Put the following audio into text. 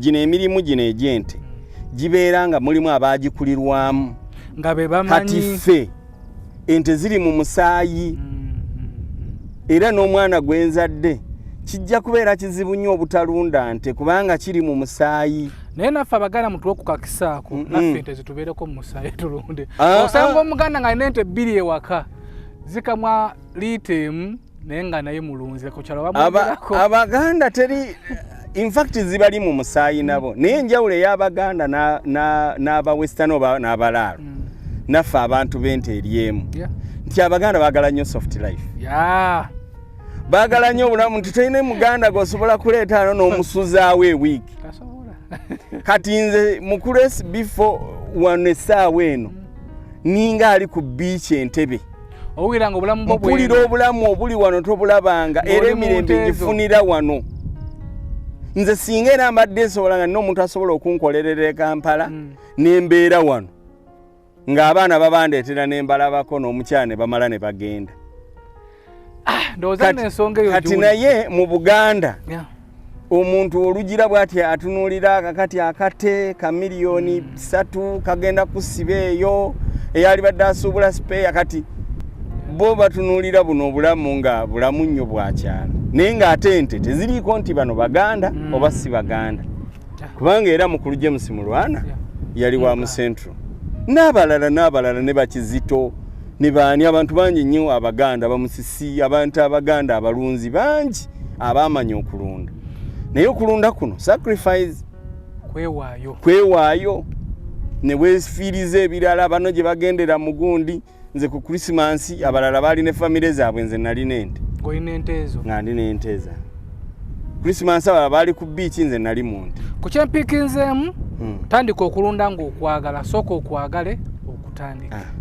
Gino emirimu gino egy'ente gibeera nga mulimu abaagikulirwamu nga be kati bamanyi. Ffe ente ziri mu musaayi. Era n'omwana gwe nzadde kijja kubeera kizibu nnyo obutalunda nte, kubanga kiri mu musaayi. Naye naffe Abaganda mutuwe ku kakisaako. Naffe ente zitubeereko mu musaayi, tulunde. Osanga Omuganda ng'alina ente bbiri ewaka, zikamwa liita emu, naye nga naye mulunzi ku kyalo bamwogerako. Abaganda teri, in fact zibali mu musaayi nabo, naye enjawulo ey'Abaganda n'Abawestern oba n'Abalaalo, naffe abantu b'ente eri emu, nti Abaganda baagala nnyo soft life. Baagala nnyo obulamu nti tolina Muganda g'osobola kuleeta ano n'omusuzaawo ewiiki. Tasobola. Kati nze mukulu SB4 wano essaawa eno ninga ali ku beach Entebe. Owulira nga obulamu bwo Mpulira obulamu obuli wano tobulabanga, era Ng'oli mu emirembe nte ezo. ngifunira wano. Nze singa era mbadde nsobola nga nina omuntu asobola okunkolerera e Kampala nembeera wano ng'abaana babandeetera nembalabako n'omukyala ne bamala ne bagenda. Ndowooza n'ensonga eyo Kati giwulidde. Naye mu Buganda omuntu olugira bw'ati atunuulira kakati akate ka miliyoni 3 kagenda kusiba eyo eyalibadde asuubula spare. Kati bo batunuulira buno obulamu nga bulamu nnyo bwakyalo, naye ng'ate ente teziriiko nti bano Baganda oba si Baganda, kubanga era mukulu James Mulwana yali wa mu Central, n'abalala n'abalala, ne Bakizito ne baani, abantu bangi nnyo Abaganda, Bamusisi, abantu Abaganda abalunzi bangi abaamanya okulunda. Naye okulunda kuno sacrifice. Kwewaayo. Kwewaayo ne weefiiriza ebirala. Bano gye bagendera mu gundi, nze ku Krisimansi abalala baali ne famire zaabwe, nze nalina ente. Ng'olina ente ezo. Nga ndi n'ente zange. Krisimansi abalala baali ku beach, nze nali mu nte. Ku kyempiikinzeemu, tandika okulunda ng'okwagala, sooka okwagale okutandika. Ah.